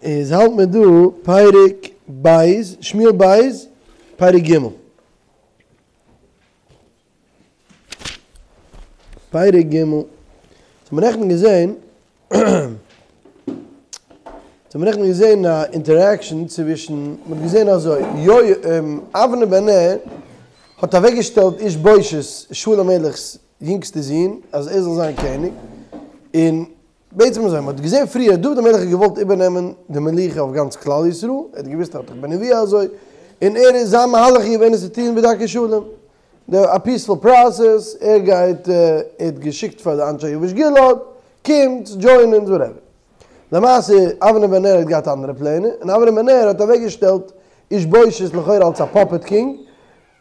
איז האלט מען דא פרק ב', שמואל ב', פרק ג'. פרק ג'. סאו מיר נעכטן געזען, סאו מיר נעכטן געזען א אינטעראקשען צווישן, מ'האט געזען אזוי, אבנר בן נר האט אוועקגעשטעלט איש בושת, שאול המלך'ס יונגסטע זון, אז ער זאל זיין קעניג, און בעצם אזוי, מען האט געזען פריער דוד המלך האט געוואלט איבערנעמען די מלוכה אויף גאנץ כלל ישראל, ער האט געוואוסט ער האט דאך בנבואה אזוי, און ער איז זיין מהלך איז געווען עס צו טון בדרכי שלום, די א פיספול פראסעס, ער גייט ער האט געשיקט פאר די אנשי יבש גלעד, קומטס דזשוין אונז וואטעווער. למעשה אבנר בן נר האט געהאט אנדערע פלענער, און אבנר בן נר האט אוועקגעשטעלט איש בושת לכאורה אלס א פאפעט קינג,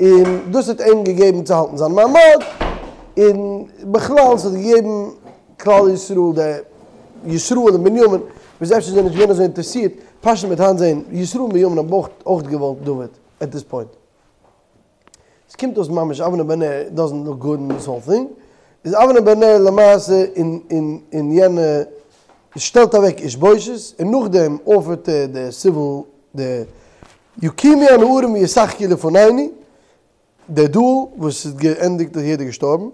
און דאס האט אים געגעבן צו האלטן זיין מעמד, און בכלל ס'האט געגעבן כלל ישראל די ישראל און בנימין וואס אפשר זענען נישט געווען אזוי אינטערסירט, פשוט מ'וועט היינט זעהן ישראל און בנימין האבן אויך אויך געוואלט דוד עט דיס פוינט. עס קומט אויס ממש אבנר בן נר דאזענט לוק גוד אין דיס האול טינג, איז אבנר בן נר למעשה אין אין אין יענע שטעלט אוועק איש בושת און נאכדעם אפערט ער די סיוויל די יקומו הנערים וישחקו לפנינו, די דועל וואס איז געענדיגט אז יעדער געשטארבן,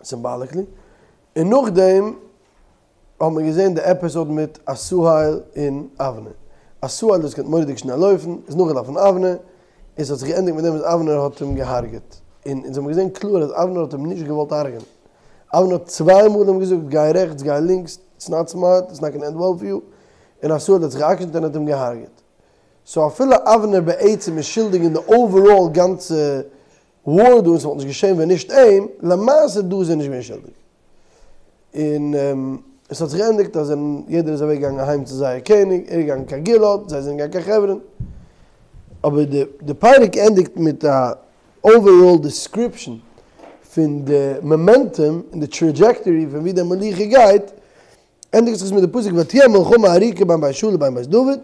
סימבאליקלי, און נאכדעם האט מען געזען די עפיסאד מיט עשהאל און אבנר, עשהאל וואס קען מורא'דיג שנעל לויפן, איז נאכגעלאפן אבנר, און ס'האט זיך געענדיגט מיט דעם וואס אבנר האט אים געהארגעט, און אונז האבן געזען קלאר אז אבנר האט אים נישט געוואלט הרג'ענען, אבנר האט צוויי מאל אים געזאגט גיי רעכטס גיי לינקס, איטס נאט סמארט, איטס נאט גאנא ענד וועל פאר יו, און עשהאל האט זיך גע'עקשנ'ט און האט אים געהארגעט. סאו אפילו אבנר בעצם איז שולדיג אין די אוועראל גאנצע וואר דא און ס'וואלט נישט געשען ווען נישט אים, למעשה דא איז ער נישט געווען שולדיג. און עס האט זיך געענדיגט אז יעדער איז אוועק געגאנגען אהיים צו זייער קעניג, ער איז געגאנגען קיין גלעד, זיי זענען געגאנגען קיין חברון. אבער די די פרק ענדיגט מיט א אוועראל דעסקריפשאן פון די מאמענטום און די טראדזשעקטארי פון ווי די מלוכה גייט, ענדיגט זיך עס מיט די פסוק ותהי המלחמה ארוכה בין בית שאול ובין בית דוד,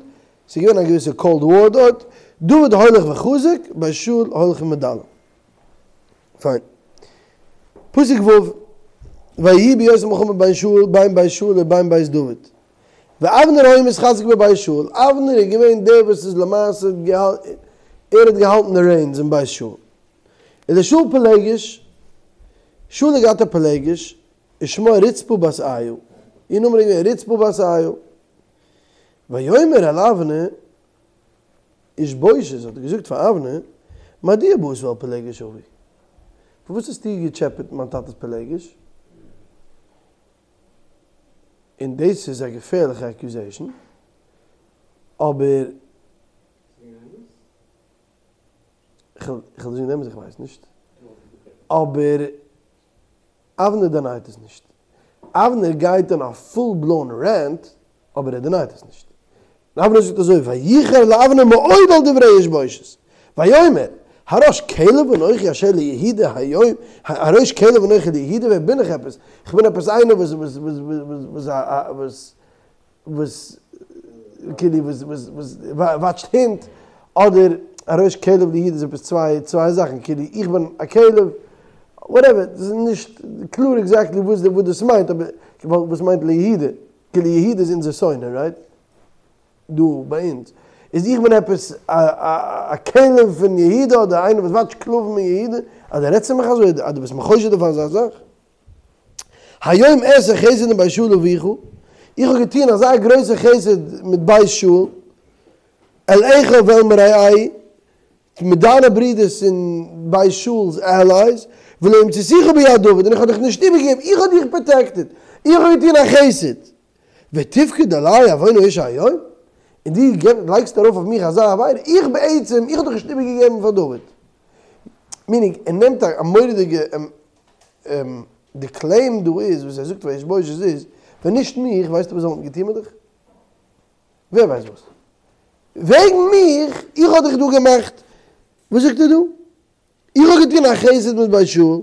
ס'איז געווען א געוויסע קאלד וואר דארט, דוד הולך וחזק, בית שאול הולכים ודלים. פיין. פסוק ו', ויהי בהיות המלחמה בין שאול בין בית שאול ובין בית דוד. ואבנר היה מתחזק בבית שאול, אבנר איז געווען דער וואס איז למעשה ער האט געהאלטן די רעינס אין בית שאול. ולשאול פילגש, שאול האט געהאט א פילגש, ושמה רצפה בת איה, איר נאמען איז געווען רצפה בת איה. ויאמר אל אבנר, איש בושת האט געזאגט פאר אבנר, מדוע באת אל פילגש אבי? פארוואס האסטו געטשעפעט מיין טאטע'ס פילגש? און דאס איז א געפערליכע אקיוזעישן, אבער כ'וועל דיר זאגן די אמת איך ווייס נישט, אבער אבנר דענייט עס נישט. אבנר גייט אין א פול בלאון רענט, אבער ער דענייט עס נישט. און אבנר זאגט אזוי, ויחר לאבנר מאוד על דברי איש בושת, ויאמר, הראש כלב אנכי אשר ליהודה היום, הראש כלב אנכי ליהודה, ווער בין איך עפעס? כ'בין עפעס איינער וואס וואס וואס וואס וואס וואס כאילו וואס וואס וואס וואטשט הינט, אדער הראש כלב ליהודה איז עפעס צוויי צוויי זאכן, כאילו איך בין א כלב, וואטעווער, ס'איז נישט קלאר עקזעקטלי וואס וואס דאס מיינט, אבער וואס מיינט ליהודה, כאילו יהודה איז אונזער שונא, רייט? דא ביי אונז, איז איך בין עפעס א א כלב פון יהודה אדער איינער וואס וואטשט כלבים אין יהודה, אז דו רעדסט צו מיך אזוי, אז דו ביסט מיך חושד אויף אזא זאך? היום אעשה חסד עם בית שאול אביך, איך האב געטון אזא גרויסע חסד מיט בית שאול, אל אחיו ואל מרעיו, מיט דיינע ברידערס און בית שאול'ס עלייס, ולא המצאתיך ביד דוד, און איך האב דיך נישט איבערגעגעבן, איך האב דיך פראטעקטעד, איך האב געטון א חסד, ותפקוד עלי עון האיש היום, און דו לייגסט ארויף אויף מיך אזא עבירה, איך בעצם, איך האב דיך נישט איבערגעגעבן פאר דוד. מינינג, ער נעמט א מורא'דיגע די קלעים דא איז וואס ער זאגט פאר איש בושת איז, ווען נישט מיך ווייסטו וואס זיי וואלטן געטון מיט דיך? ווער ווייסט וואס. וועגן מיך, איך האב דיך דא געמאכט, וואס זאגט ער דא? איך האב געטון א חסד מיט בית שאול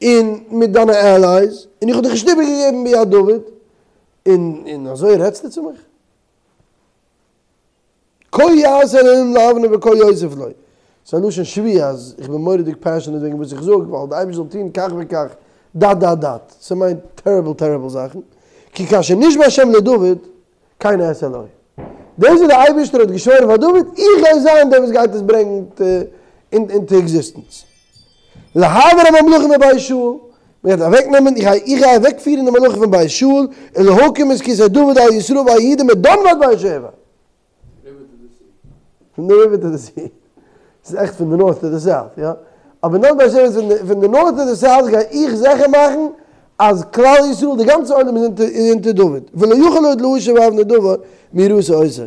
און מיט דיינע עלייס, און איך האב דיך נישט איבערגעגעבן ביד דוד, און און אזוי רעדסטו צו מיך? כה יעשה אלהים לאבנר וכה יוסיף לו. ס'איז א לשון שבועה אז איך בין מורא'דיג פעשענעט וועגן וואס איך זאג, ווייל די אייבערשטער זאל טון כך וכך, דאט דאט דאט. ס'מיינט טעריבל טעריבל זאכן. כי כאשר נשבע השם לדוד. כן אעשה לו. דאס וואס דער אייבערשטער האט געשוואוירן פאר דוד, איך גיי זיין דער וואס גייט עס ברענגן אינטו עקזיסטענס. להעביר הממלכה מבית שאול, מען גייט אוועקנעמען, איך גיי אוועקפירן די מלוכה פון בית שאול, ולהקים את כסא דוד על ישראל ועל יהודה מדן ועד באר שבע. פון די ריווער טו די סי. ס'איז עכט פון די נארט טו די סאוט, יא. אבער נארט באר שבע איז פון די נארט טו די סאוט גיי איך זיכער מאכן אז כלל ישראל, די גאנצע עולם איז אונטער דוד. ולא יוכל עוד להשיב אבנר דבר מיראתי אותו.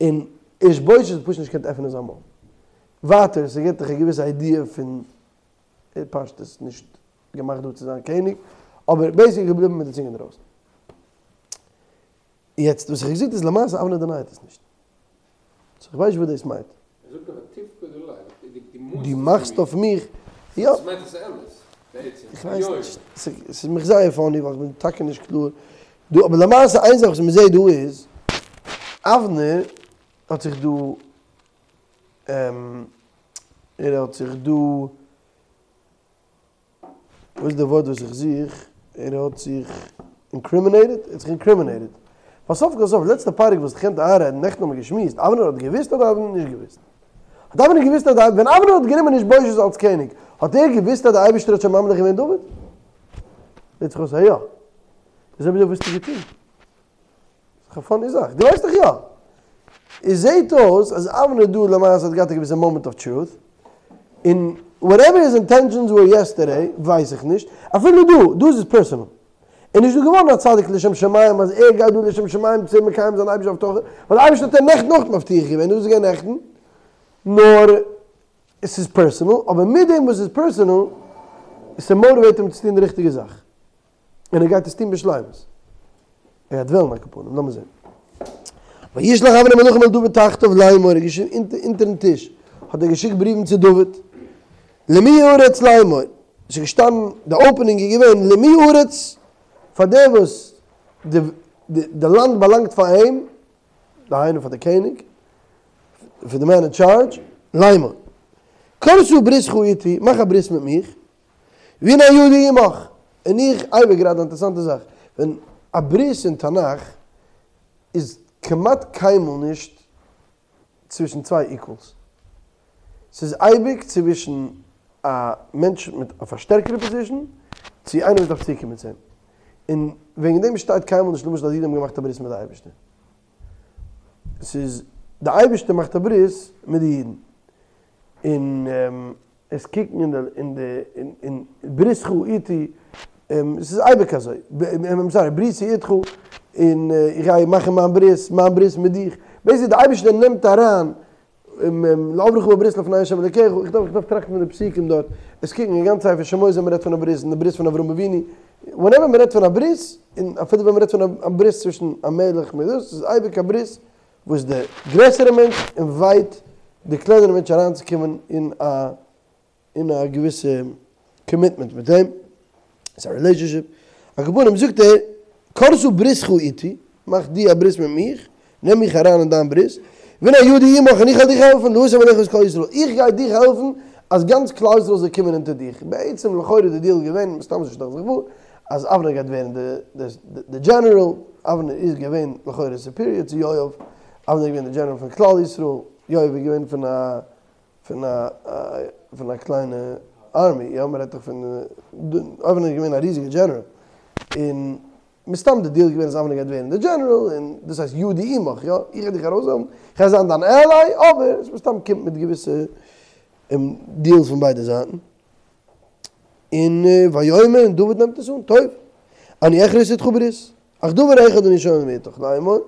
און איש בושת האט פשוט נישט געקענט עפענען זיין מויל. ווייטער, ס'געבט דיך א געוויסע איידיע פון פשטות נישט געמאכט דא צו זיין קעניג, אבער בעיסיקלי געבליבן מיט די צונג אינדרויסן. יעצט וואס איך האב געזאגט איז למעשה אבנר דענייט עס נישט. סאו איך ווייס נישט וואס דאס מיינט. ער זאגט אבער תפקוד עלי, דו מאכסט אויף מיך, יא. דאס מיינט אז ס'איז אמת, בעצם. איך ווייס נישט, ס'איז מיך זייער פאני ווייל איך בין טאקע נישט קלאר דא, אבער למעשה איין זאך וואס מ'זעט דא איז, אבנר האט זיך דא, ער האט זיך דא. וואס איז די ווארט וואס איך זוך? ער האט זיך אינקרימינעיטעד? ער האט זיך אינקרימינעיטעד. ווייל סוף כל סוף, לעצטע פרק וואס געקענט איינרעדן, נעכטן האבן מיר געשמועסט, אבנר האט געוואוסט אדער אבנר האט נישט געוואוסט? האט אבנר געוואוסט אז די, ווען אבנר האט גענומען איש בושת אלס קעניג, האט ער געוואוסט אז די אייבערשטער האט שוין ממליך געווען דוד? זעט זיך אויס אז יא. איז אויב אזוי וואס האסטו געטון? ס'איז דאך א פאני זאך, דו ווייסט דאך יא. עס זעהט אויס אז אבנר דא למעשה האט געהאט א געוויסע מאמענט אוו טרוט, און וואטעווער היז אינטענשאנס ווער יעסטערדעי ווייס איך נישט, אפילו דא, דא איז עס פערסאנעל. ער איז נישט דא געווארן א צדיק לשם שמים אז ער גייט דא לשם שמים צו מקיים זיין אייבערשטער הבטחה, ווייל די אייבערשטער האט אים נעכטן אויך מבטיח געווען, און וואס איז געווען נעכטן? נאר עס איז פערסאנעל, אבער מיט דעם וואס עס איז פערסאנעל, עס מאטיוועיט אים צו טון די ריכטיגע זאך. און ער גייט עס טון בשלימות. ער גייט וועלן על כל פנים, לאמיר זען. וישלח אבנר מלאכים אל דוד תחתיו לאמור, ער האט געשריבן אונטערן טיש, האט ער געשיקט בריוון צו דוד, למי הארץ לאמור, עס איז געשטאנען, די אופענינג איז געווען למי הארץ, פאר דער וואס די די לאנד באלאנגט פאר אים, דהיינו פאר די קעניג, פאר די מען אין טשארדזש, לאמור, כרתה בריתך איתי, מאך א ברית מיט מיך, והנה ידי עמך, און איך, אייביג גראדע אינטערעסאנטע זאך, ווען א ברית אין תנך איז כמעט קיינמאל נישט צווישן צוויי איקוועלס, ס'איז אייביג צווישן א מענטש מיט אויף א שטערקערע פאזישן צו איינער וואס דארף צוקומען צו אים, און וועגן דעם שטייט קיינמאל נישט למשל אז אידן האבן געמאכט א ברית מיט די אייבערשטער, ס'איז די אייבערשטער מאכט א ברית מיט די אידן, און. עס קוקן אין די אין די אין בריתך איתי, עס איז אייביג אזוי, איים סארי, בריתי איתך, און איך גיי מאכן מיין ברית, מיין ברית מיט דיך, בעיסיקלי די אייבערשטער נעמט אריין, לעברך בברית לפני ה' אלוקיך, איך דארף איך דארף טראכטן פון די פסוקים דארט, עס קוקן אין גאנץ ספר שמות ווען מען רעדט פון א ברית, און די ברית פון אברהם אבינו, ווענעווער מען רעדט פון א ברית, און אפילו ווען מען רעדט פון א ברית צווישן א מלך מיט דאס, איז אייביג א ברית וואס די גרעסערע מענטש אינווייט די קלענערע מענטש אריינצוקומען אין א אין א געוויסע קאמיטמענט מיט אים, ס'איז א רילעישאנשיפ, על כל פנים זאגט ער, כרתה בריתך איתי, מאך דו א ברית מיט מיך, נעם מיך אריין אין דיין ברית, והנה ידי עמך און איך וועל דיך העלפן, להשם עליך את כל ישראל, איך גיי דיך העלפן אז גאנץ כלל ישראל זאל קומען אונטער דיך, בעצם לכאורה איז די דיעל געווען, מסתם אזוי שטעל איך זיך פאר, אז אבנר גייט ווערן די דזשענעראל, אבנר איז געווען לכאורה סופיריער צו יואב, אבנר איז געווען די דזשענעראל פון כלל ישראל, יואב איז געווען פון א פון א פון א קליינע ארמי, יא מ'רעדט דאך פון, אבנר איז געווען א ריזיגע דזשענעראל, און מסתם די דיעל איז געווען אז אבנר גייט ווערן די דזשענעראל, און דאס הייסט ידי עמך, יא, איך גיי דיך ארויסהעלפן, איך גיי זיין דיין עליי, אבער עס מסתם קומט מיט געוויסע דיעלס פון ביידע זייטן. און ויאמר און דוד נעמט עס אן, טוב, אני אכרות אתך ברית, אך דבר אחד אני שואל מאתך, לאמור,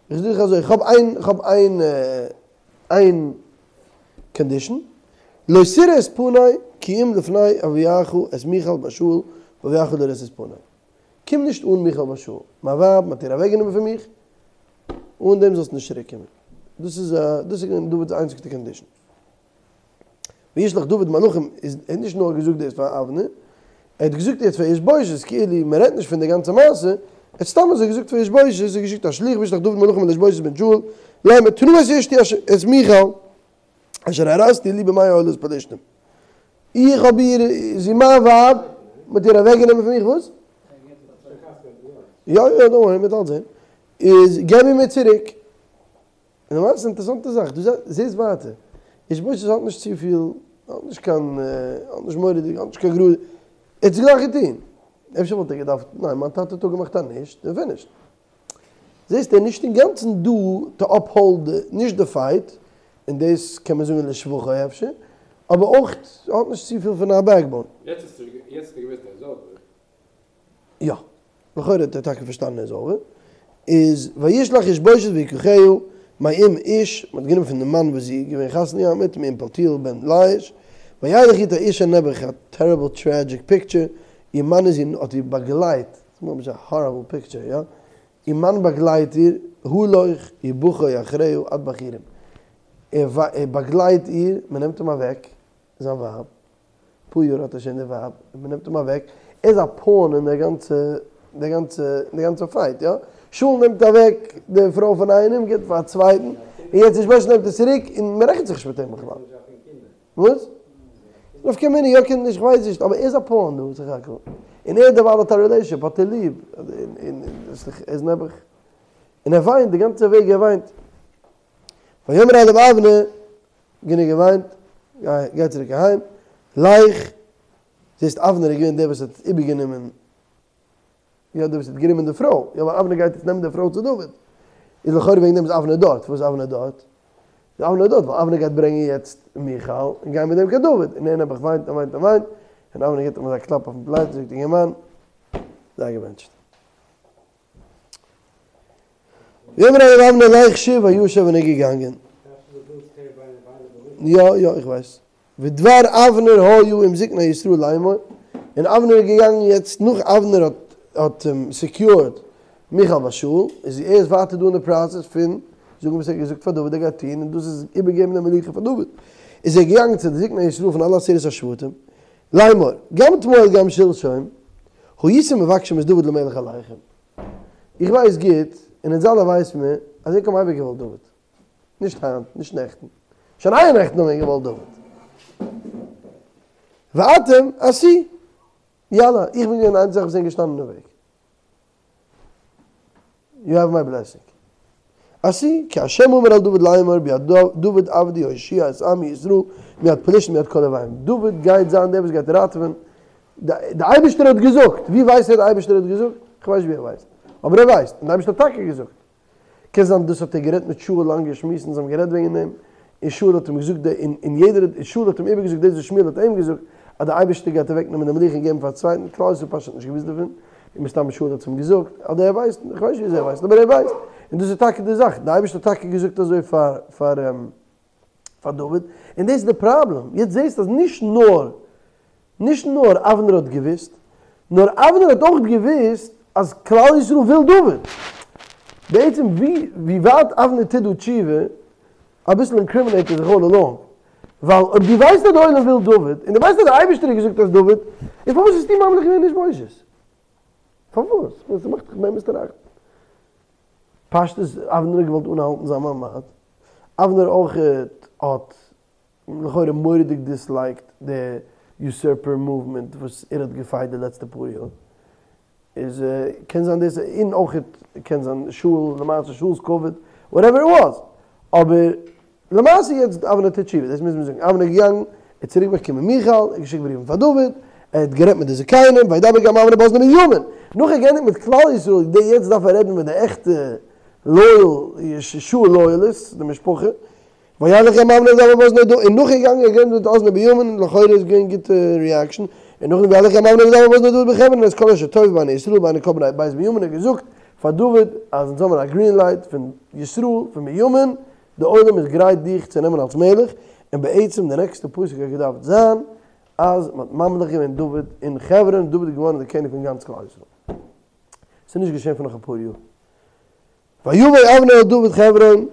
איך זאג דיך אזוי, איך האב איין, איך האב איין, איין קאנדישן, לא תראה את פני כי אם לפני הביאך את מיכל בת שאול בהביאך לראות את פני. קום נישט אן מיכל בת שאול, מיין ווייב, מען האט איר אוועקגענומען פון מיך, אן דעם זאלסטו נישט צוריק קומען. דאס איז, דאס איז געווען דוד'ס איינציגסטע קאנדישן. וישלח דוד מלאכים איז ער האט נישט נאר געזאגט דאס פאר אבנר, ער האט געזאגט יעצט פאר איש בושת, כאילו מען רעדט נישט פון די גאנצע מעשה, ער האט סתם אזוי געזאגט פאר איש בושת, ער האט געשיקט א שליח וישלח דוד מלאכים אל איש בושת בן שאול, לאמר תנה את אשתי את מיכל אשר ארשתי לי בימי עולת פלשתים, איך האב איר, זי מיין ווייב, מען האט איר אוועק גענומען פון מיך, וואס? יא יא דאנט ווארי, מען וועט אלץ זען. איז געב איר מיר צוריק. און למעשה אינטערעסאנטע זאך, דו זעסט ווייטער, איש בושת האט נישט צופיל, האט נישט קיין, האט נישט מורא'דיג, האט נישט קיין גראד, ער האט עס גלייך געטון. אפשר וואלט ער געדארפט, ניין, מיין טאטע האט אפגעמאכט אז נישט, און פינישט. זעסט ער איז נישט אינגאנצן דא טו אפהאלד נישט די פייט, און דאס קען מען זאגן לשבחו אפשר, אבער אויך האט נישט צופיל פון א בעקבאון. יעצט האסטו געוואוסט ער איז אווער. יא, לכאורה האט ער טאקע פארשטאנען ער איז אווער, איז וישלח איש בושת ויקחה מעם איש, מען האט גענומען פון די מאן וואס זי איז געווען חתונה געהאט מיט, מעם פלטיאל בן ליש, וילך אתה האשה נעבעך א טעריבל טרעדזשיק פיקטשער, איר מאן איז איר האט איר באגלייט, ס'איז ממש א הארעבל פיקטשער, יא, איר מאן באגלייט איר, הלוך ובכה אחריה עד בחורים, ער באגלייט איר, מען נעמט אים אוועק, זיין ווייב, פאר יאר האט ער שוין די ווייב, און מען נעמט אים אוועק, ער איז א פאון אין די גאנצע, די גאנצע, די גאנצע פייט, יא? שאול נעמט אוועק די פרוי פון איינעם, גיבט פאר א צווייטן, און יעצט איש בושת נעמט עס צוריק, און מען רעכנט זיך נישט מיט אים בכלל. וואס? נפקא מינה, יא קינד נישט, כ'ווייס נישט, אבער ער איז א פאון דא סך הכל. און ער דערווייל האט א רילעישאנשיפ, האט ער ליב, און ער איז נעבעך, און ער וויינט די גאנצע וועג ער וויינט. ויאמר אליו אבנר, גענוג געוויינט, גיי צוריק אהיים, לך, זעסט אבנר איז געווען דער וואס האט איבערגענומען, יא דער וואס האט גענומען די פרוי, יא ווייל אבנר גייט יעצט נעמען די פרוי צו דוד, איז לכאורה וועגן דעם איז אבנר דארט, פארוואס איז אבנר דארט? איז אבנר דארט ווייל אבנר גייט ברענגען יעצט מיכל און גיין מיט דעם קיין דוד, און ער נעבעך וויינט און וויינט און וויינט, און אבנר גיבט אים אזא קלאפ אויפן פלייצע און זאגט אינגערמאן, זיי געבענטשט. ויאמר אליו אבנר לך שוב וישב און ער איז געגאנגען. יא יא איך ווייס. ודבר אבנר היה עם זקני ישראל לאמור, און אבנר איז געגאנגען יעצט נאך אבנר האט האט סעקיורד מיכל בת שאול, איז ער איז ווייטער דא אין די פראסעס פון זאגן וואס ער האט געזאגט פאר דוד ער גייט טון און דאס איז איבערגעבן די מלוכה פאר דוד, איז ער געגאנגען צו די זקני ישראל פון אלע עשרת השבטים לאמור, גם תמול גם שלשום, הייתם מבקשים את דוד למלך עליכם. איך ווייס גוט, און אונז אלע ווייסן מיר, אז ענק האבן אייביג געוואלט דוד. נישט היינט, נישט נעכטן. שוין אייערנעכטן האבן ענק געוואלט דוד. ואתם עשו. יאללה, איך בין געווען די איינציגע זאך וואס זענען געשטאנען אין וועג. יו העוו מיי בלעסינג. עשו, כי השם אמר אל דוד לאמור ביד דוד עבדי אושיע את עמי ישראל מיד פלשתים ומיד כל אויביהם. דוד גייט זיין דער וואס גייט ראטעווען, די אייבערשטער האט געזאגט, ווי ווייסט ער די אייבערשטער האט געזאגט? איך ווייס נישט ווי ער ווייסט, אבער ער ווייסט, און די אייבערשטער האט טאקע געזאגט. קען זיין דאס האט ער גערעדט מיט שאול לאנגע שמועסן, זיי האבן גערעדט וועגן דעם, און שאול האט אים געזאגט די, און און יעדער האט, און שאול האט אים איבערגעזאגט דאס וואס שמואל האט אים געזאגט, אז דער אייבערשטער גייט אוועק נעמען די מלוכה און געבן פאר א צווייטן, כלל ישראל פשוט האט נישט געוואוסט דערפון, און מסתמא שאול האט עס אים געזאגט, אדער ער ווייסט, איך ווייס נישט וויאזוי ער ווייסט, אבער ער ווייסט, און דאס איז טאקע די זאך, דער אייבערשטער האט טאקע געזאגט אזוי פאר פאר פאר דוד, און דאס איז די פראבלעם, יעצט זעסטו אז נישט נאר נישט נאר אבנר האט געוואוסט, נאר אבנר האט אויך געוואוסט אז כלל ישראל וויל דוד. בעצם ווי ווי ווייט אבנר טוט דא תשובה, אביסל אינקרימינעיט ער זיך אלל אלאנג. ווייל אויב דו ווייסט אז די עולם וויל דוד, און דו ווייסט אז דער אייבערשטער האט געזאגט אז דוד, איז פארוואס האסטו ממליך געווען איש בושת? פארוואס? וואס מאכט דיך באמת טראכטן? פשטות אבנר האט געוואלט אנהאלטן זיין מעמד, אבנר אויך האט לכאורה מורא'דיג דיסלייקט די יוסערפער מאוומענט וואס ער האט געפייט די לעצטע פאר יאר, איז קען זיין דאס און אויך קען זיין שאול למעשה שאול'ס כבוד וואטעווער איט וואס, אבער למעשה יעצט אבנר טוט תשובה דאס מוז מען זאגן, אבנר איז געגאנגען ער האט צוריק באקומען מיכל ער האט געשיקט בריוון פאר דוד ער האט גערעדט מיט די זקנים וידבר גם אבנר באזני בנימין, נאך ער געענדיגט מיט כלל ישראל יעצט דארף ער רעדן מיט די עכטע לויעל שאול לויעליסטס די משפחה. וילך גם אבנר וידבר באזני דוד, און נאך געגאנגען און גערעדט מיט אזני בנימין, לכאורה איז געווען גוטע ריעקשאן, און נאכדעם וילך גם אבנר וידבר באזני דוד בחברון את כל אשר טוב בעיני ישראל ובעיני כל בני בית בנימין, און געזאגט פאר דוד אז אונז האבן א גרין לייט פון ישראל פון בנימין, די עולם איז גרייט דיך צו נעמען אלס מלך, און בעצם די נעקסטע פסוק האט געדארפט זיין אז מען האט ממליך געווען דוד אין חברון און דוד איז געווארן דער קעניג פון גאנץ כלל ישראל. ס'איז נישט געשען פאר נאך אפאר יאר. ויבא אבנר אל דוד חברון,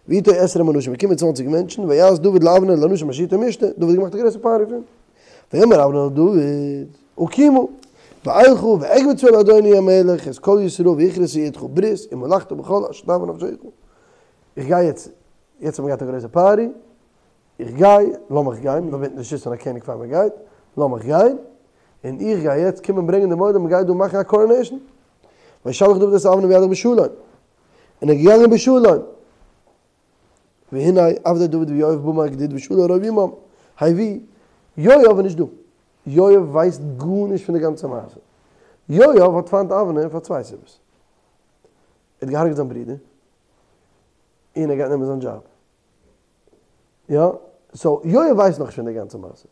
ואיתו עשרים אנשים, געקומען צוואנציג מענטשן, ויעש דוד לאבנר ולאנשים אשר איתו משתה, דוד האט געמאכט א גרויסע פארטי פון. ויאמר אבנר אל דוד, אקומה, ואלכה ואקבצה אל אדוני המלך את כל ישראל ויכרתו אתך ברית ומלכת בכל אשר תאוה נפשך. איך גיי יעצט, יעצט האט מען געהאט א גרויסע פארטי, איך גיי, לאמיך גיין, מ'דארף בעטן רשות פון א קעניג פאר מ'גייט, לאמיך גיין, און איך גיי יעצט קומען ברענגען דעם עולם, מ'גייט דא מאכן א קאראנעישן. וישלח דוד את אבנר וילך בשלום. און ער איז געגאנגען בשלום. והנה עבדי דוד ויואב באים הגדוד ושאול הרוב עמם. הביא, יואב איז נישט דא. יואב ווייסט גארנישט פון די גאנצע מעשה. יואב האט פיינט אבנר פאר צוויי סיבות. ער האט געהארגעט זיין ברודער, און ער גייט נעמען זיין דזשאב. יא, סאו יואב ווייסט נאכנישט פון די גאנצע מעשה.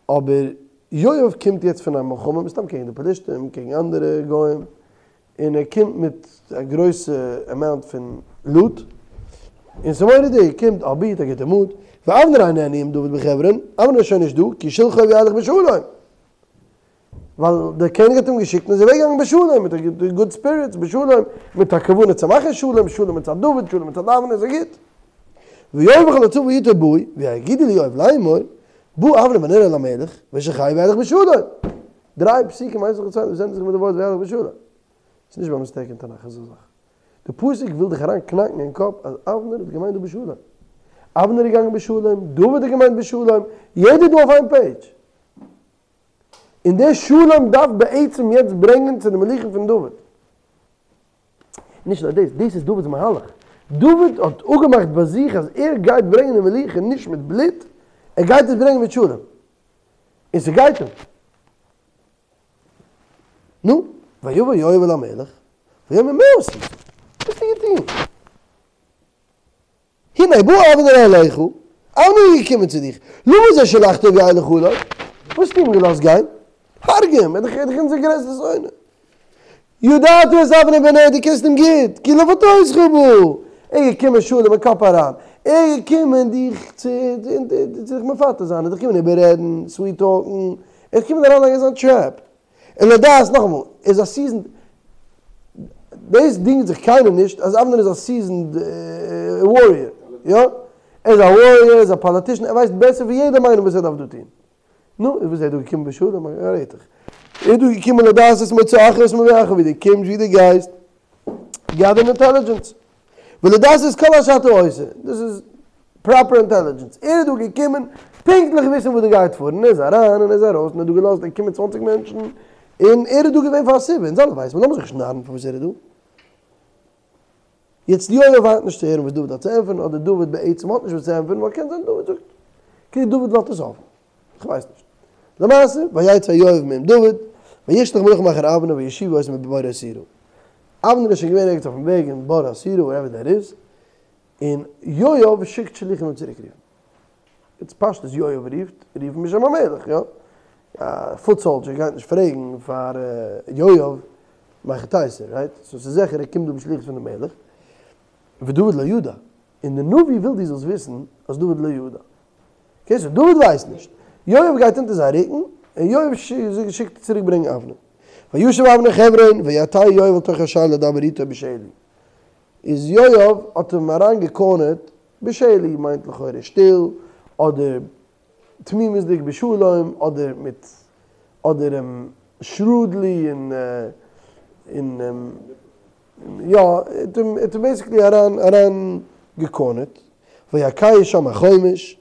אבער יואב קומט יעצט פון א מלחמה, מסתם קעגן די פלישתים, קעגן אנדערע גוים, און ער קומט מיט א גרויסע אמאונט פון לוט, און ס'איז מורא'דיג, ער קומט אפביט, א גוטע מוט, ואבנר איננו עם דוד בחברון, אבנר איז שוין נישט דא, כי שלחו וילך בשלום. ווייל דער קעניג האט אים געשיקט און איז אוועק געגאנגען בשלום מיט א גוד ספיריטס בשלום מיט א כוונה צו מאכן שלום, שלום מצד דוד שלום מצד אבנר ס'איז גוט. ויואב וכל הצבא אתו באו ויגידו ליואב לאמור בא אבנר בן נר אל המלך וישלחהו וילך בשלום. דריי פסוקים איינס נאך די צווייטע וואס ענדיגט זיך מיט די ווארט וילך בשלום. ס'איז נישט ביי מיסטעיק אין תנך אזא זאך. די פסוק וויל דיך אריין קנאקן אין קאפ אז אבנר האט געמיינט דא בשלום. אבנר איז געגאנגען בשלום, דוד האט געמיינט בשלום, יעדער איז דא אויף איין פעידזש. און דער שלום דארף בעצם יעצט ברענגען צו די מלוכה פון דוד. נישט נאר דאס, דאס איז דוד'ס מהלך. דוד האט אפגעמאכט ביי זיך אז ער גייט ברענגען די מלוכה נישט מיט בלוט, ער גייט עס ברענגען מיט שלום. און ס'גייט אים. נו, ויבא יואב אל המלך, ויאמר מה עשית? וואס האסטו געטון? הנה בא אבנר אליך, אבנר איז געקומען צו דיך, למה זה שלחתו וילך עליו? וואס האסטו אים געלאזט גיין? הרג' אים, ער איז דאך אונזער גרעסטע שונא. ידעת את אבנר בן נר, דו קענסט אים גוט, כי לפתותך בא, ער איז געקומען שלום אין קאפ אריין, ער איז געקומען דיך צו דיך מפתה זיין, ער איז געקומען איבעררעדן, סוויט טאלקן, ער איז געקומען אריינלייגן אין זיין טרעפ. און לדעת, נאכאמאל, ער איז א סיזענד, דאס דינגט זיך קיינער נישט אז אבנר איז א סיזענד וואריער, יא? ער איז א וואריער, ער איז א פאליטישן, ער ווייסט בעסער ווי יעדעם איינעם וואס ער דארף דא טון. נו, איז וואס ער איז דא געקומען בשלום? ער רעדט דאך. ער איז דא געקומען לדעת את מוצאך ואת מבואך, ווי דו קומסט, ווי דו גייסט, געדערן אינטעלידזשענס. ולדעת את כל אשר אתה עושה, דאס איז פראפער אינטעלידזשענס, ער איז דא געקומען פונקטליך וויסן וואס דא גייט פאר, און ער איז אריין און ער איז ארויס און ער האט דא געלאזט קומען צוואנציג מענטשן, און ער איז דא געווען פאר א סיבה, אונז אלע ווייסן, לאמיר זיך נישט נארן פארוואס ער איז דא. יעצט יואב ווארט נישט צו הערן וואס דוד האט צו ענטפערן, אדער דוד בעצם האט נישט וואס צו ענטפערן, ווייל קען זיין דוד זאגט כאילו דוד לאזט עס אפן. כ'ווייס נישט. למעשה, ויצא יואב מעם דוד, וישלח מלאכים אחר אבנר ויושיבו אותו מבור הסירה. אבנר איז שוין געווען ערגעץ אויפן וועג אין בור הסירה, ווערעווער דעט איז, און יואב שיקט שליחים אים צוריק רופן. יעצט פשטות יואב רופט, רופן בשם המלך, יא? א פוט סאלדזשער גייט נישט פרעגן פאר יואב מהיכי תיתי, רייט? סאו ס'איז זיכער ער קומט דא בשליחות פונעם מלך. ודוד לא ידע. און די נביא וויל דו זאלסט וויסן אז דוד לא ידע. אקעי סאו דוד ווייסט נישט. יואב גייט אונטער זיין רוקן, און יואב שיקט צוריק ברענגען אבנר. וישב אבנר חברון ויטהו יואב אל תוך השער לדבר איתו בשלי. איז יואב האט אים אריין געקארנערט, בשלי מיינט לכאורה שטיל, אדער תמימות'דיג בשלום, אדער מיט אדער אים שרודלי און און יא, ער האט אים ער האט אים בעיסיקלי אריין אריין געקארנערט, ויכהו שם החומש,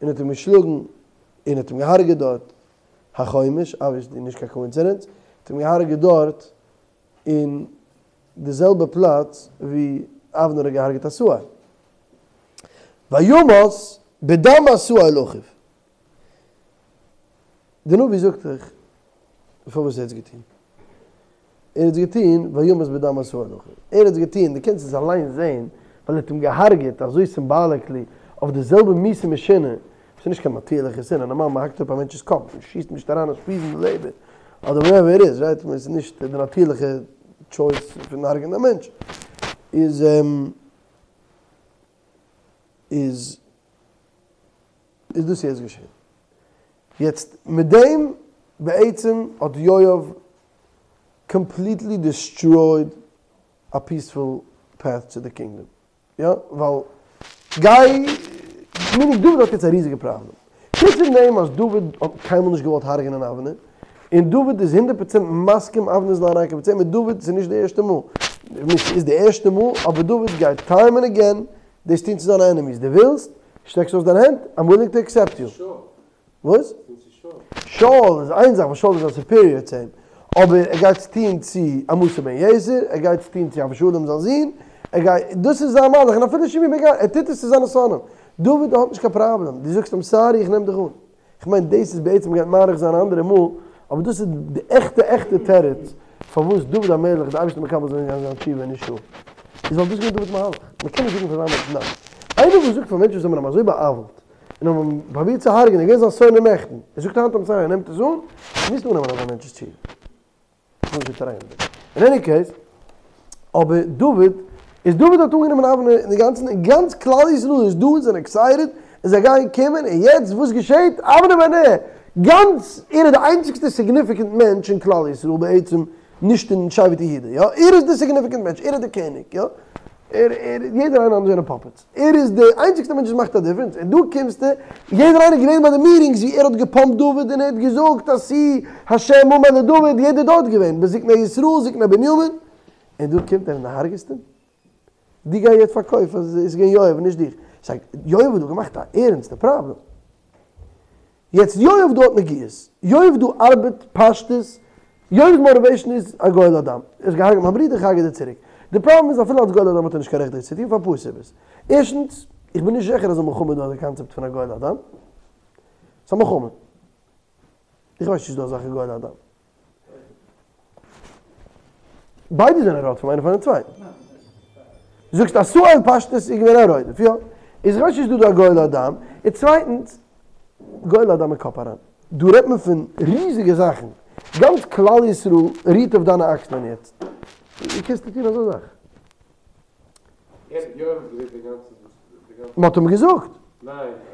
און האט אים געשלאגן און האט אים געהארגעט דארט, החומש, אבוויעסלי נישט קיין קאאינצידענס, האט אים געהארגעט דארט אין די זעלבע פלאץ ווי אבנר האט געהארגעט עשהאל. וימת בדם עשהאל אחיו. די נביא זאגט דיך פארוואס ער האט עס געטון. ער האט עס געטון וימת בדם עשהאל אחיו. ער האט עס געטון, דו קענסט עס אליינס זען, ווייל ער האט אים געהארגעט אזוי סימבאליקלי אויף די זעלבע מיתה משונה, וואס איז נישט קיין נאטירליכע שנאה, נארמאל מען האקט אפ א מענטש'ס קאפ, מען שיסט נישט אריין א שפיז אין די לעבער, אדער וואטעווער איט איז, רייט? עס איז נישט די נאטירליכע טשויס פון הרג'ענען א מענטש. איז איז איז דאס יעצט געשען. יעצט מיט דעם בעצם האט יואב קאמפליטלי דיסטרויד א פיספול פעט צו די קינגדאם. יא, ווייל גיי, מינינג דוד האט יעצט א ריזיגע פראבלעם. חוץ פון דעם אז דוד האט קיינמאל נישט געוואלט הרג'נען אבנר, און דוד איז הונדערט פראצענט מסכים אבנר זאל אריינקומען צו אים, און דוד ס'איז נישט די ערשטע מאל, ס'איז די ערשטע מאל, אבער דוד גייט טיים ענד אגעין דאס טון צו זיינע ענעמיס, דו ווילסט? שטעקסט אויס דיין הענט? איים ווילינג טו עקסעפט יו. וואס? שאול איז איין זאך ווייל שאול איז א סופיריער צו אים, אבער ער גייט עס טון צו עמשא בן יתר, ער גייט עס טון צו אבשלום זיין זון, ער גייט, דאס איז זיין מהלך, און אפילו שמעי בן גרא, ער טוט עס צו זיינע שונאים. דוד האט נישט קיין פראבלעם, דו זאגסט איים סארי איך נעם דיך אן. איך מיין דאס איז בעצם מ'גייט מאריך זיין א אנדערע מאל, אבער דאס איז די עכטע עכטע תירוץ פארוואס דוד המלך די אייבערשטער מקבל זיין זיין תשובה און נישט שאול, איז ווייל דאס איז געווען דוד'ס מהלך, מען קען נישט זאגן פאר אזא מענטש ניין. איינער וואס זאגט פאר מענטשן וואס האבן אים אזוי בא'עוול'ט און האבן אים פרובירט צו הרג'ענען, געווען זיין שונא נעכטן, ער זאגט היינט איים סארי ער נעמט עס אן, מוזט אננעמען אזא מענטש'ס תשובה. כ'וויל נישט אריין אין דעם. אין עני קעיס, אבער דוד, איז דוד האט אנגענומען אבנר און די גאנצן, און גאנץ כלל ישראל איז דא און זענען עקסייטעד, און זיי גייען קומען, און יעצט וואס געשעהט? אבנר בן נר! גאנץ, ער איז די איינציגסטע סיגניפיקענט מענטש אין כלל ישראל בעצם, נישט אין שבט יהודה, יא? ער איז די סיגניפיקענט מענטש, ער איז די קעניג, יא? ער, ער, יעדער איינער אנדערש זענען פאפעטס. ער איז די איינציגסטע מענטש וואס מאכט א דיפרענס, און דא קומסטו, יעדער איינער איז געווען ביי די מיטינגס ווי ער האט געפאמפט דוד און ער האט געזאגט עשו השם אמר לדוד, יעדער דארט געווען, בזקני ישראל זקני בנימין, און דא קומט ער און דו הרג'סט אים? דו גיי יעצט פארקויף אז עס איז געווען יואב און נישט דיך, סא יואב האט דא געמאכט א ערענסטע פראבלעם. יעצט יואב דא האט נגיעות, יואב דא ארבעט פשטות, יואב'ס מאטיוועישן איז א גואל הדם, ער האט געהארגעט מיין ברודער איך הרגע דיר צוריק, די פראבלעם איז אפילו אלס גואל הדם האט ער נישט קיין רעכט דאס צו טון פאר אפאר סיבות, ערשטנס, איך בין נישט זיכער אז אין מלחמה איז דא אזא קאנצעפט פון א גואל הדם, ס'איז א מלחמה, איך ווייס נישט צו ס'איז דא אזא זאך ווי גואל הדם. ביידע זענען רודפים איינער פארן צווייטן. זאגסט עשהאל פשטות איז געווען א רודף, יא. איז איך ווייס נישט איז דא דא א גואל הדם, און צווייטנס, גואל הדם אין קאפ אריין. דא רעדט מען פון ריזיגע זאכן, גאנץ כלל ישראל רוהט אויף דיינע אקסלען יעצט. ווי קענסטו טון אזא זאך? מען האט אים געזאגט.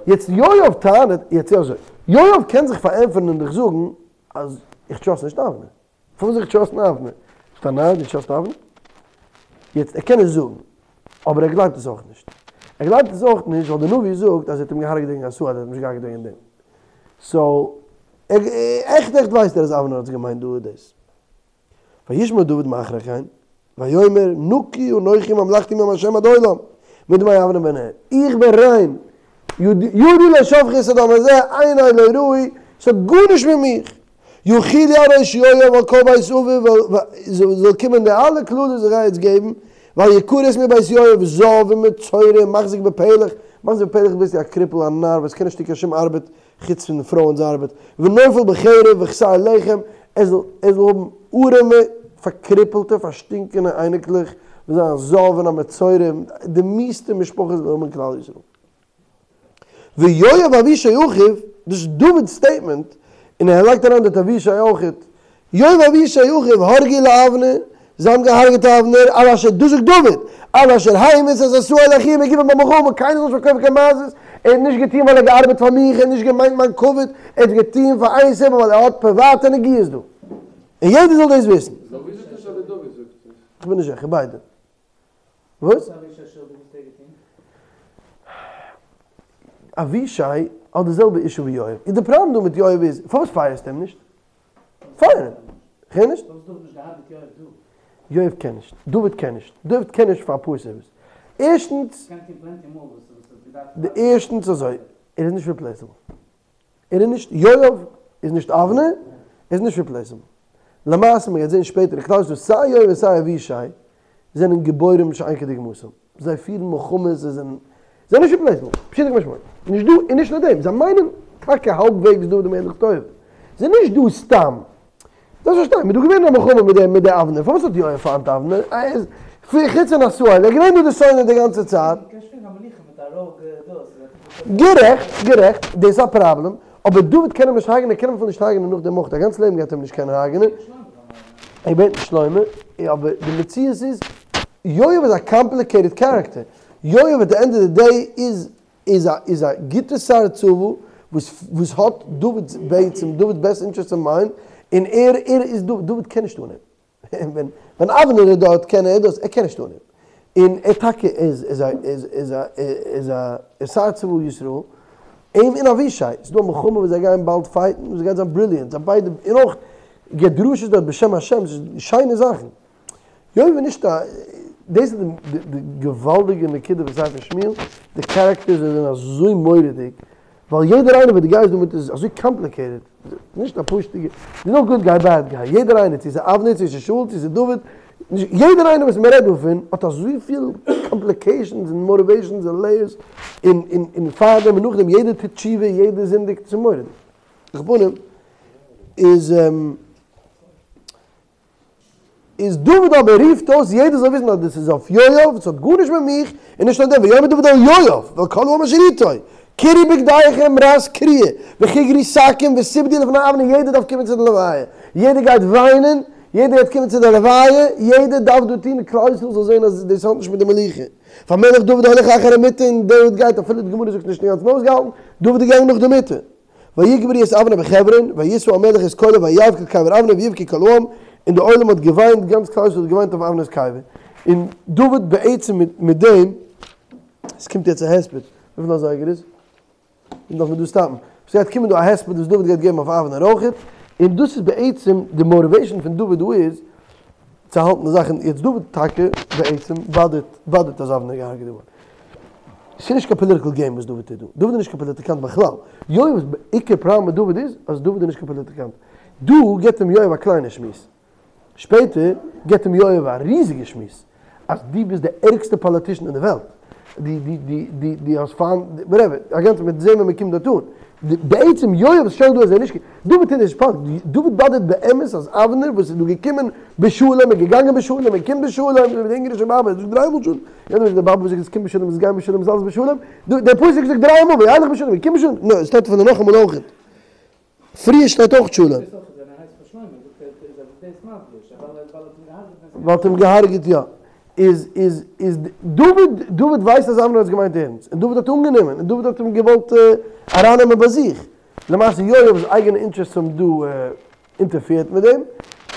יעצט יואב טענה'ט, יעצט איז אזוי, יואב קען זיך פארענטפערן און דיך זאגן אז איך טראסט נישט אבנר. פארוואס זאל איך טראסטן אבנר? ביסט א נאר דו טראסט אבנר? יעצט ער קען עס זאגן, אבער ער גלייבט עס אויך נישט. ער גלייבט עס אויך נישט ווייל די נביא זאגט אז ער האט אים געהארגעט וועגן עשהאל, ער האט אים נישט געהארגעט וועגן דעם. סאו, עכט עכט ווייסט ער אז אבנר האט עס געמיינט דא דאס. וישמע דוד מאחרי כן, ויאמר נקי אנכי וממלכתי מעם השם עד עולם, מדמי אבנר בן נר, איך בין ריין, ידי לא שפכו את הדם הזה, עיני לא ראו, ס'האט גארנישט מיט מיך, יחולו על ראש יואב ועל כל בית אביו, זאל קומען די אלע קללות וואס איך גיי יעצט געבן, ואל יכרת מבית יואב זב ומצורע ומחזיק בפלך, מחזיק בפלך ביסטו א קריפל א נאר וואס קען נישט טון קיין שום ארבעט, חוץ פון פרויען'ס ארבעט, ונופל בחרב וחסר לחם, ער זאל ער זאל האבן ארעמע פארקריפלטע פארשטינקענע אייניקלעך, וואס זענען א זב און א מצורע, די מיאוס'טע משפחות זאל האבן אין כלל ישראל. ויואב ואבישי אחיו, דאס איז דוד'ס סטעיטמענט, און ער לייגט אריין דארט אבישי אויכעט, יואב ואבישי אחיו הרגו לאבנר, זיי האבן געהארגעט אבנר, על אשר, דאס זאגט דוד, על אשר המית את עשהאל אחי בגבעה במלחמה, קיינער זאל נישט פארקויפן קיין מעשיות, ער האט נישט געטון ווייל ער האט געארבעט פאר מיך, ער האט נישט געמיינט מיין כבוד, ער האט געטון פאר איין סיבה ווייל ער האט פריוואטע נגיעות דא, און יעדער זאל דאס וויסן. נביא זאגט עס אדער דוד זאגט עס? כ'בין נישט זיכער, ביידע. וואס? אבישי האט די זעלבע אישו ווי יואב, און די פראבלעם דא מיט יואב איז, פארוואס פייערסטו אים נישט? פייער אים! כ'הער נישט? יואב קען נישט, דוד קען נישט, דוד קען נישט פאר אפאר סיבות. ערשטנס, די ערשטנס אזוי, ער איז נישט ריפלעיסעבל. ער איז נישט יואב, איז נישט אבנר, ער איז נישט ריפלעיסעבל. למעשה מען גייט זען שפעטער אין כלל ישראל סיי יואב און סיי אבישי זענען גיבורים שאין כדוגמתם. זיי פירן מלחמות, זיי זענען זיי נישט ריפלעיסעבל. פשוטו כמשמעו. נישט דא און נישט נאר דעם, זיי מיינען טאקע האלבוועגס דוד המלך טובה. זיי נישט דא סתם. דארפסט פארשטיין, מ'איז דא געווען אין א מלחמה מיט די מיט די אבנר, פארוואס האט יואב פיינט אבנר? חוץ פון עשהאל, ער איז געווען דא די שונא די גאנצע צייט. גערעכט, גערעכט, דאס איז א פראבלעם, אבער דוד קען אים נישט הרג'נען, ער קען אים אפילו נישט הרג'נען נאך דעם אויך, א גאנץ לעבן גייט ער אים נישט קענען הרג'נען. ער בעט נישט שלמה, אבער די מציאות איז, יואב איז א קאמפליקעיטעד קערעקטער, יואב עט די ענד אוו די דעי איז איז א איז א גוטע שר צבא וואס וואס האט דוד'ס בעצם דוד'ס בעסט אינטערעסט אין מיינד, און ער ער איז דוד דוד קען נישט אן אים, ווען ווען אבנר איז דארט קען ער דאס, ער קען נישט אן אים, און ער טאקע איז איז א איז איז א איז א שר צבא ישראל, אים און אבישי, ס'איז דא א מלחמה וואס זיי גייען באלד פייטן וואס גייט זיין בריליענט, זיי ביידע און אויך געבט דרשות דארט בשם השם, ס'איז שיינע זאכן. יואב איז נישט א, דאס איז די געוואלדיגע נקודה פון ספר שמואל, די קערעקטערס זענען אזוי מורא'דיג, ווייל יעדער איינער וואס דו גייסט דא מיט איז אזוי קאמפליקעיטעד, נישט א פשוט'ע, ס'איז נאו גוד גיי בעד גיי, יעדער איינער, צו ס'איז אבנר, צו ס'איז שאול, צו ס'איז דוד. יעדער איינער וואס מען רעדט דערפון האט אזויפיל קאמפליקעישאנס און מאטיוועישאנס און לעיערס און און און פארדעם און נאכדעם יעדער טוט תשובה יעדער זינדיגט ס'איז מורא'דיג. על כל פנים איז איז דוד אבער רופט אויס יעדער זאל וויסן אז דאס איז אויף יואב, עס האט גארנישט מיט מיך, און נישט נאר דעם, ויאמר דוד אל יואב ואל כל העם אשר איתו, קרעו בגדיכם רעת קריעה, וחגרו שקים ותפדו לפני אבנר, יעדער דארף קומען צו די לוויה, יעדער גייט וויינען, יעדער גייט קומען צו די לוויה, יעדער דארף דא טון, כלל ישראל זאל זען אז דאס האט נישט מיט די מלוכה. והמלך דוד הולך אחר המטה און דוד גייט אפילו די גמרא זאגט נישט אינגאנצן אויסגעהאלטן, דוד איז געגאנגען נאך די מיטה. ויקברו את אבנר בחברון, וישא המלך את קולו ויבך אל קבר אבנר ויבכו כל העם, און די עולם האט געוויינט, גאנץ כלל ישראל האט געוויינט אויף אבנר'ס קבר, און דוד בעצם מיט דעם, עס קומט יעצט א הספד, וויפיל אזייגער איז? און דארף מען דא סטאפן, ס'גייט קומען דא א הספד וואס דוד גייט געבן אויף אבנר אויכעט, און דאס איז בעצם די מאטיוועישן פון דוד דא איז, צו האלטן די זאכן, יעצט דוד טאקע בעצם באדערט באדערט אז אבנר איז געהארגעט געווארן, ס'איז נישט קיין פאליטיקל געים וואס דוד טוט דא, דוד איז נישט קיין פאליטיקאנט בכלל, יואב'ס עיקר פראבלעם מיט דוד איז אז דוד איז נישט קיין פאליטיקאנט, דא געבט אים יואב א קליינע שמועס, שפעטער געבט אים יואב א ריזיגע שמועס, אז דו ביסט די ערגסטע פאליטישן אין די וועלט, דו דו דו דו דו האסט פיינט, וואטעווער, א גאנצע מ'וועט זען ווען מ'קומט דארט אן. בעצם יואב שטעלט דא אז ער נישט, דוד טוט נישט פאלש, דוד באדערט באמת אז אבנר וואס איז דא געקומען בשלום און געגאנגען בשלום און קומט בשלום, אזוי ווי די אונגערישע באבע זאגט דריי מאל שלום, יענער זאגט די באבע וואס זאגט עס קומט בשלום עס גייט בשלום איז אלעס בשלום, דער פסוק זאגט דריי מאל וילך בשלום און קומט בשלום, נו עס שטייט אפילו נאכאמאל אויכעט. פריער שטייט אויך שלום. ווייל האט אים געהארגעט יא. איז איז איז דוד דוד ווייסט אז אבנר האט עס געמיינט ערנסט און דוד האט אנגענומען און דוד האט אים געוואלט ארייננעמען ביי זיך. למעשה יואב'ס אייגענע אינטערעסט האבן דא אינטערפירט מיט דעם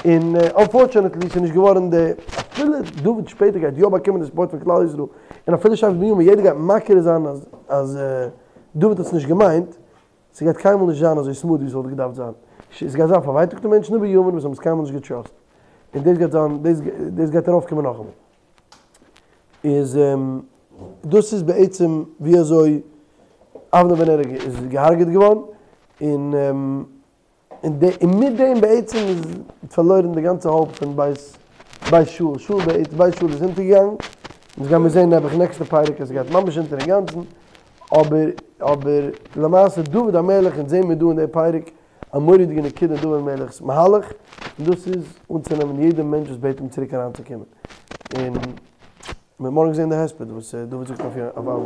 און אנפארטשענעטלי ס'איז נישט געווארן די אפילו דוד שפעטער גייט יא באקומען די סופארט פון כלל ישראל און אפילו שבט בנימין יעדער גייט מכיר זיין אז אז דוד האט עס נישט געמיינט ס'גייט קיינמאל נישט זיין אזוי סמוט ווי ס'וואלט געדארפט זיין. ס'גייט זיין פארווייטאגטע מענטשן אין בנימין וואס האבן עס קיינמאל נישט געטראסט. און דאס גייט זיין, דאס דאס גייט ארויפקומען נאכאמאל. איז דאס איז בעצם ווי אזוי אבנר בן נר איז געהארגעט געווארן. און און די און מיט דעם בעצם איז פארלוירן די גאנצע האופ פון בית בית שאול, שאול בית בית שאול איז אונטערגעגאנגען, אונז גיימיר זעהן נעבעך נעקסטע פרק אז ס'גייט ממש אונטער אינגאנצן, אבער אבער למעשה דוד המלך אונז זעהן מיר דא אין די פרק א מורא'דיגע נקודה אין דוד המלך'ס מהלך, און דאס איז אנצונעמען יעדע מענטש וואס בעט אים צוריק אריינצוקומען, און מ'וועט מארגן זעהן די הספד וואס דוד זאגט אויף אבנר.